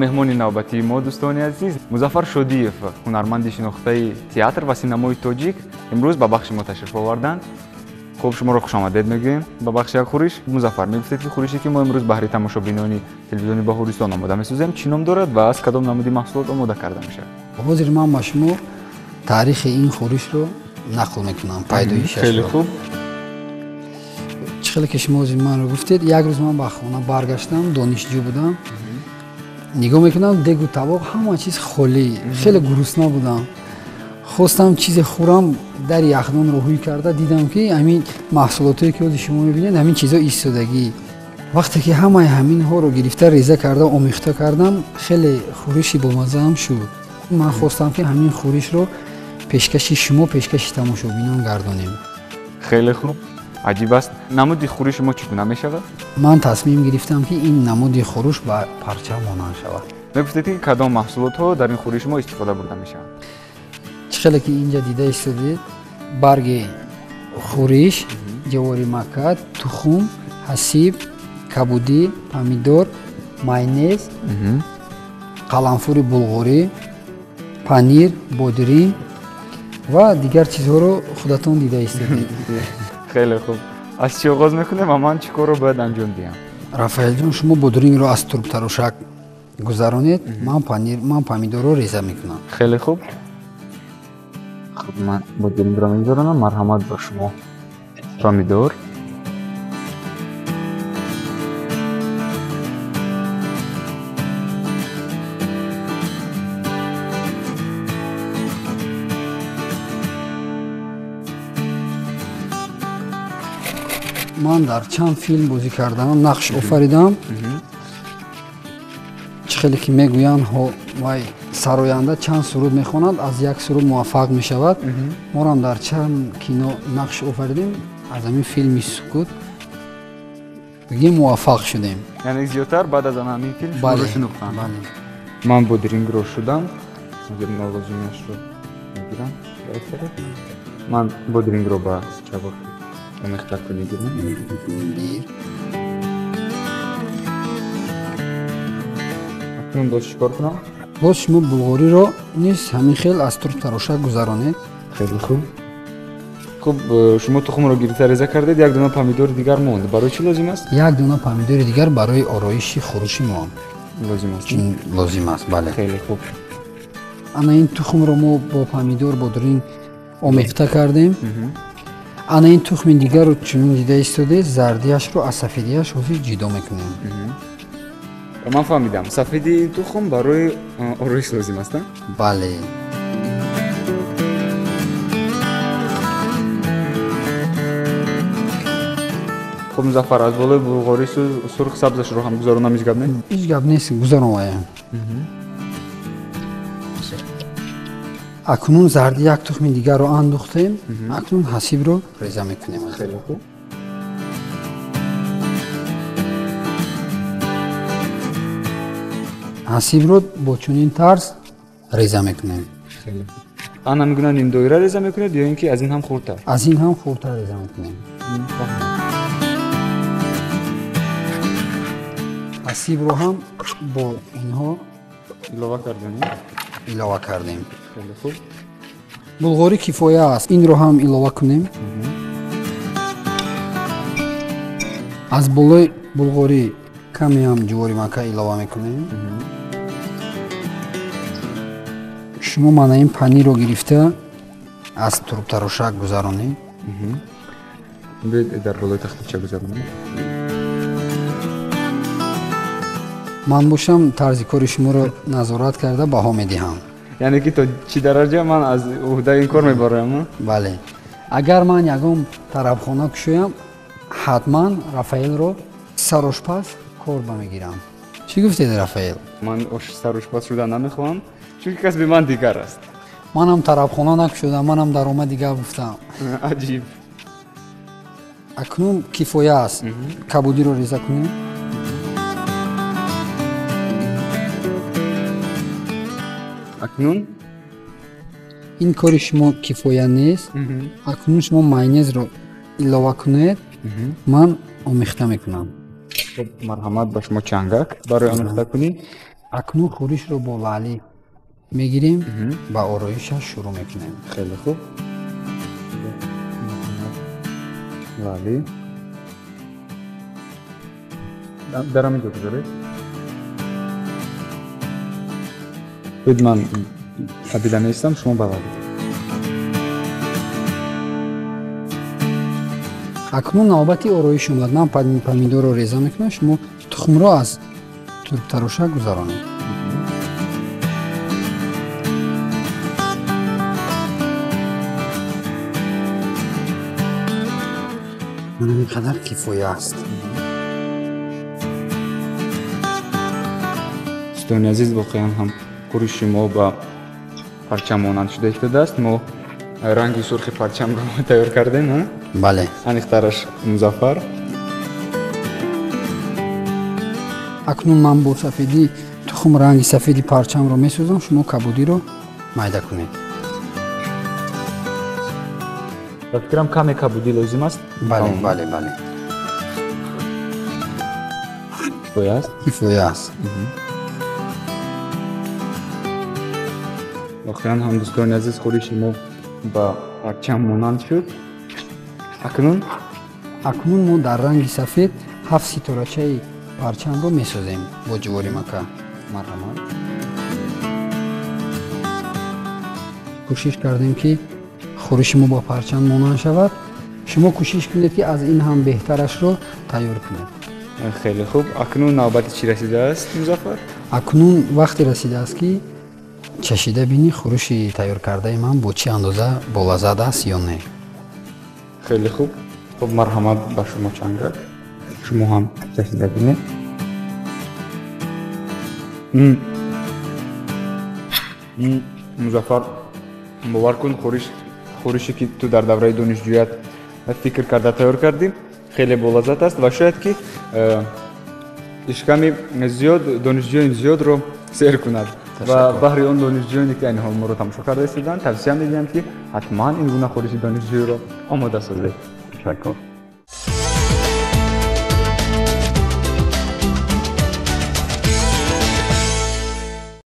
Меҳмони навбатии мо, дӯстони азиз, Музаффар Шодиев, ҳунарманди шинохтаи театр ва синамои тоҷик, имрӯз ба бахши мо ташриф оварданд. Хуб, шуморо хушомадед мегӯем ба бахши як хӯриш. Музаффар, мегуфтед, ки хӯрише, ки мо имрӯз баҳри тамошобинони телевизиони Баҳористон омода месозем, чӣ ном дорад ва аз кадом намуди маҳсулот омода карда мешавад? Ҳозир ман ба шумо таърихи ин хӯришро нақл мекунам, пайдоишашро. Хеле хуб. Чӣ хеле ки шумо ҳозир манро гуфтед, як рӯз ман ба хона баргаштам, донишҷӯ будам. Нигоҳ мекунам, дегу табоқ ҳама чиз холӣ. Хеле гурусна будам. Хостам чизе хӯрам, дари яхдонро ҳуй карда дидам, ки ҳамин маҳсулотое, ки ҳозир шумо мебинед, ҳамин чизо истодагӣ. Вақте ки ҳамаи ҳаминҳоро гирифта, реза карда, омехта кардам, хеле хӯриши бомаззаам шуд. Ман хостам, ки ҳамин хӯришро пешкаши шумо, пешкаши тамошобинон гардонем. Хеле хуб, аҷиб аст. Намуди хӯриши мо чӣ гуна мешавад? Ман тасмим гирифтам, ки ин намуди хӯриш ба парча монанд шавад. Мегуфтед, ки кадом маҳсулотҳо дар ин хӯриши мо истифода бурда мешаванд? Чӣ хеле ки инҷа дида истодед, барги хӯриш, ҷавори мака, тухм, ҳасиб, кабудӣ, помидор, майонез, қаламфури булғурӣ, панир, бодиринг ва дигар чизҳоро худатон дида истодед. Хеле хуб. Аз чӣ оғоз мекунем ва ман чӣ корро бояд анҷом диҳам? Рафаэлҷон, шумо бодирингро аз турбтарошак гузаронед, ман панир, ман помидорро реза мекунам. Хеле хуб. Хуб, ман бодирингро мегузаронам. Марҳамат ба шумо помидор. Ман дар чанд филм бозӣ кардам, нақш офаридам. Чӣ хеле ки мегӯянд, вай сароянда чанд суруд мехонад, аз як суруд муваффақ мешавад. Морам дар чанд кино нақш офаридем, аз ҳамин филми Сукут бигем муваффақ шудем. Яъне зиёдтар баъд аз ҳамин филм шуморо шинохтанд? Бале. Ман бодирингро шудам, ҳозир нолозимиашро мегирам. Ман бодирингро ба чавор омехта кунӣ гирам. Акнун боз чӣ кор кунам? Боз шумо булғориро низ ҳамин хел аз турбтарошак гузаронед. Хеле хуб. Хуб, шумо тухмро гирифта реза кардед, як дона помидори дигар монд. Барои чӣ лозим аст? Як дона помидори дигар барои ороиши хӯриши мо лозим аст. Лозим аст, бале. Хеле хуб. Ана ин тухмро мо бо помидор, бодиринг омехта кардем. Ана ин тухми дигарро чунин дида истодед, зардиашро аз сафедиаш ҳозир ҷудо мекунем. Ман фаҳмидам, сафедии ин тухм барои ороиш лозим аст, а? Бале. Хуб, Музаффар, аз болои булғори сурх сабзашро ҳам гузаронам, ҳеҷ гап нест? Ҳеҷ гап нест, гузаронваям. Акнун зарди як тухми дигарро андохтем, акнун ҳасибро реза мекунем. Хеле хуб. Ҳасибро бо чунин тарз реза мекунем. Хеле хуб. Ана мегӯянд, нимдоира реза мекунед ё ин ки аз ин ҳам хурдтар? Аз ин ҳам хурдтар реза мекунем. Ҳасибро ҳам бо инҳо илова кардем. Илова кардем. Хеле хуб. Булғорӣ кифоя аст, инро ҳам илова кунем. Аз болои булғорӣ каме ҳам ҷувори мака илова мекунем. Шумо мана ин панирро гирифта аз турбтарошак гузаронед. Биёед дар болои тахтача гузаронем. Ман бошам тарзи кори шуморо назорат карда баҳо медиҳам. Яъне ки то чӣ дараҷа ман аз уҳдаи ин кор мебароям? Бале. Агар ман ягон тарабхона кушоям, ҳатман Рафаэлро сарошпаз кор ба мегирам. Чӣ гуфтед, Рафаэл? Ман сарошпаз шуда намехоҳам, чунки касби ман дигар аст. Манам тарабхона накушодам, манам даромади гап гуфтам. Аҷиб. Акнун кифоя аст. Кабудиро реза кунем. Акнун ин кори шумо кифоя нест. Акнун шумо майонезро илова кунед, ман омехта мекунам. Хуб, марҳамат ба шумо чангак барои омехта кунӣ. Акнун хӯришро бо лаълӣ мегирем, ба ороишаш шурӯъ мекунем. Хеле хуб. Лаълӣ. Дар ҳамин ҷо гузоред. Бид ман қабила меистам, шумо ба лаълӣ. Акнун навбати ороиш омад. Ман помидорро реза мекунам, шумо тухмро аз турбтароша гузаронед. Ман ин қадар кифоя аст. Дӯстони азиз, воқеан ҳам хӯриши мо ба парчам монанд шуда истодааст. Мо ранги сурхи парчамро тайёр кардем, ҳа? Бале. Аниқтараш Музаффар. Акнун ман бо сафедии тухм ранги сафеди парчамро месозам, шумо кабудиро майда кунед. Ба фикрам каме кабудӣ лозим аст. Бале, бале, бале. Кифоя аст? Кифоя аст. Воқеан ҳам дӯстони азиз, хӯриши мо ба парчам монанд шуд. Акнун? Акнун мо дар ранги сафед 7 ситорачаи парчамро месозем бо ҷувори мака. Марҳамат. Кӯшиш кардем ки хӯриши мо бо парчам монанд шавад. Шумо кӯшиш кунед ки аз ин ҳам беҳтарашро тайёр кунед. Хеле хуб. Акнун навбати чӣ расидааст, Музаффар? Акнун вақте расидааст ки чашида бинӣ хӯриши тайёр кардаи ман бо чӣ андоза болаззат аст ё не. Хеле хуб. Хуб, марҳамат ба шумо чангак. Шумо ҳам чашида бинед. Музаффар, бовар кун, хӯрише ки ту дар давраи донишҷӯят фикр карда тайёр кардӣ, хеле болаззат аст ва шояд ки ишками зиёд донишҷӯёни зиёдро сер кунад. Ва баҳри он донишҷӯёне ки айни ҳол моро тамошо карда истоданд, тавсия медиҳам ки ҳатман ин гуна хӯриши донишҷӯиро омода созед. Ташаккур.